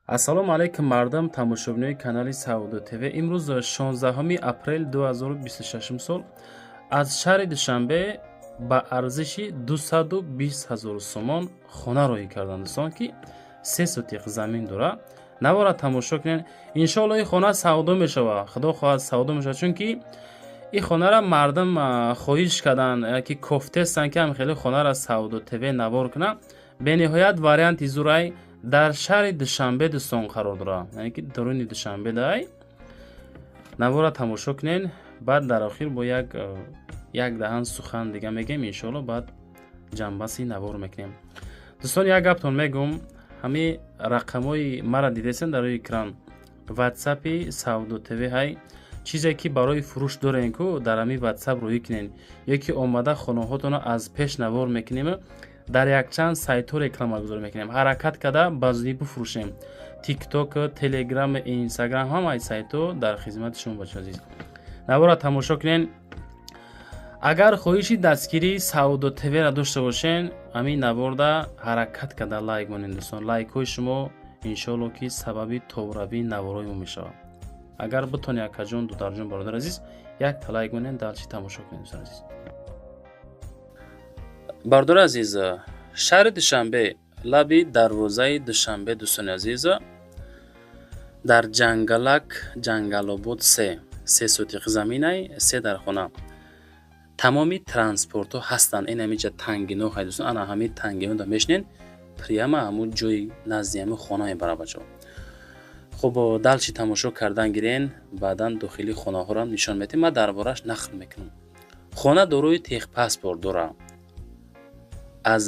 Ассалому алайкум, мардам, тамошобинои канали Савдо ТВ. Имрӯз 16 апрел 2026 сол аз шаҳри Душанбе ба арзиши 220 ҳазор сомон хона роҳӣ карданд, дӯстон, ки 3 сотиқ замин дорад. Навора тамошо кунед. Иншоалло, ин хона савдо мешавад, худо хоҳад, савдо мешавад, чунки ин хонара мардум хоҳиш карданд, ки кофтестанд, ки ҳам хеле хонара Савдо ТВ навор кунад. Бениҳоят варианти зурай дар шаҳри Душанбе, дӯстон, қарор дорад, яъне ки даруни Душанбе дай. Навора тамошо кунед, баъд дар охир бо як даҳан сухан дига мегӯем, иншоалло, баъд ҷамъбасти навор мекунем. Дӯстон, як гаптон мегӯм: ҳамин рақамҳои мара дидесен дар рӯи экран, Ватсапи Савдо ТВ ҳай. Чизе ки барои фурӯш дорем ку, дар ҳамин Ватсап рӯӣ кунед ё ки омада хонаҳотонро аз пеш навор мекунем, дар якчанд сайтҳо рекламагузорӣ мекунем, ҳаракат карда ба зудӣ бифурӯшем. Тикток, Телеграм, Инстаграм, ҳамаи сайтҳо дар хизмати шумо, бача азиз. Навора тамошо кунед. Агар хоҳиши дастгирии Савдо ТВ-ра дошта бошен, ҳамин наворда ҳаракат карда лайк монед, дӯстон. Лайкҳои шумо, иншоалло, ки сабаби тобравии наворҳои мо мешавад. Агар битонед, акаҷон, дударҷон, бародар азиз, якта лайк монед, дальше тамошо кунед, дӯстон азиз. Бародари азиз, шаҳри Душанбе, лаби дарвозаи Душанбе, дӯстони азиз, дар Ҷангалак, Ҷангалобод се, 3 сотиқ заминай, се дар хона. Тамоми транспортҳо ҳастанд. Ин ҳамиҷа Тангино хай, дӯстон, ана ҳамин Тангинода мешинед, прямо ҳамун ҷои назди ҳамин хона мебарад, бачаҳо. Хуб, дальше тамошо кардан гирен, баъдан дохили хонаҳоро нишон медиҳем, ман дар борааш нақл мекунам. Хона дорои техпаспорт дорад. Аз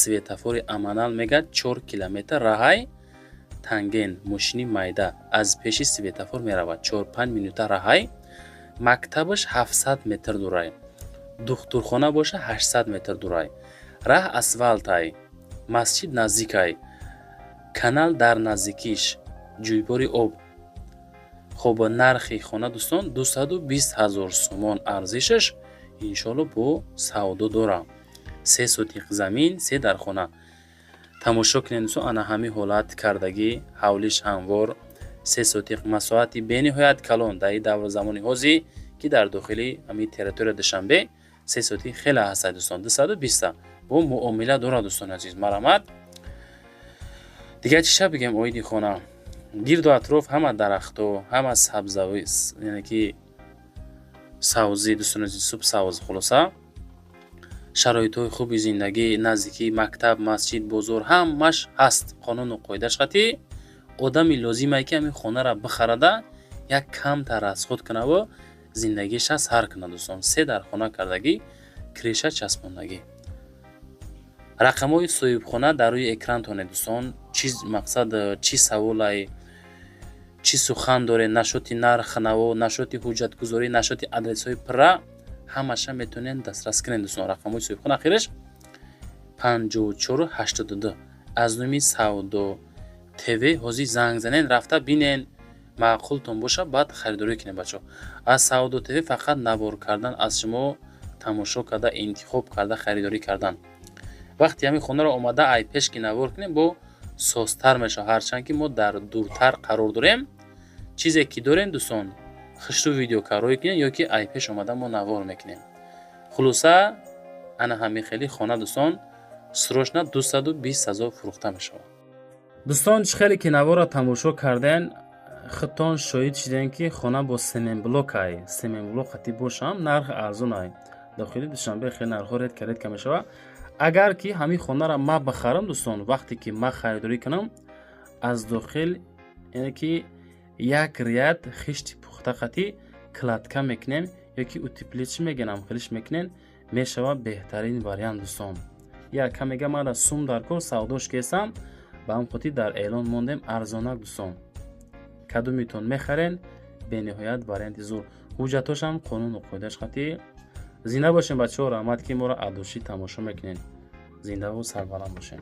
светофори Аманал мегӯяд, 4 километр раҳай. Танген мошини майда аз пеши светофор меравад, 4-5 минута раҳай. Мактабаш 700 метр дурай, духтурхона боша 800 метр дурай. Раҳ асфалтай, масҷид наздикай, канал дар наздикиш, ҷӯйбори об. Хуб, нархи хона, дӯстон, 220 ҳазор сомон арзишаш, иншоалло, бо савдо дорам. 3 сотиқ замин, се дар хона. Тамошо кунед, дӯстон, ана ҳамин ҳолат кардагӣ, ҳавлиш ҳамвор, 3 сотиқ, масоҳати бениҳоят калон. Дар ин давру замони ҳозир, ки дар дохили ҳамин территория Душанбе 3 сотиқ хеле ҳастад, дӯстон, 220-та бо муомила дорад. Дӯстони азиз, марҳамат. Дигар чиша бигем оиди хона? Гирду атроф ҳама дарахтҳо, ҳама сабзави, яъне ки савзӣ, дӯстони азиз, суб савз. Хулоса, шароитҳои хуби зиндагӣ, наздикии мактаб, масҷид, бозор, ҳамаш ҳаст, қонуну қоидааш қатъӣ. Одами лозимае, ки ҳамин хонаро бихарада, як камтар расход кунаву зиндагиша сар кунад. Дӯстон, се дар хона кардагӣ, крыша часпондагӣ. Рақамҳои соҳибхона дар рӯи экрантоне, дӯстон. Чӣ мақсад, чӣ саволай, чӣ сухан доред насчёти нарх наво, насчёти ҳуҷҷатгузорӣ, насчёти адресҳои пурра, ҳамаша метавонед дастрас кунед, дӯстон. Рақамҳои соҳибхона ахираш 5482. Аз номи Савдо ТВ ҳозир занг занед, рафта бинен, маъқултон боша, баъд харидорӣ кунед, бачаҳо. Аз Савдо ТВ фақат навор кардан, аз шумо тамошо карда, интихоб карда, харидорӣ кардан. Вақте ҳамин хонаро омада ай пеш ки навор кунем, бо созтар мешавад. Ҳарчанд ки мо дар дуртар қарор дорем, чизе ки дорем, дӯстон, хушрӯ видеокарроӣ кунем ё ки ай пеш омада мо навор мекунем. Хулоса, ана ҳамин хели хона, дӯстон, срочно 220 ҳазор фурӯхта мешавад. Дӯстон, чӣ хеле ки наворро тамошо карден, худтон шоҳид шудем, ки хона бо цементблок ай. Цементблок қатӣ бошам, нарх арзон ай. Дохили Душанбе хеле нархҳо редко редко мешавад. Агар ки ҳамин хонаро ма бихарам, дӯстон, вақте ки ма харидорӣ кунам, аз дохил, яъне ки як ряд хишти пухта қатӣ кладка мекунем ё ки утеплить чӣ мегӯям, хелиш мекунем, мешавад беҳтарин вариант. Дӯстон, яка мега, мара сум дар кор, савдош кесам, ба ҳам хотир дар эълон мондем арзонак. Дӯстон, кадомитон мехарен, бениҳоят варианти зур, ҳуҷҷатошам қонуну қоидааш қатӣ. Зинда бошем, бачаҳо, раҳмат, ки моро адошӣ тамошо мекунед. Зиндаву сарбаланд бошем.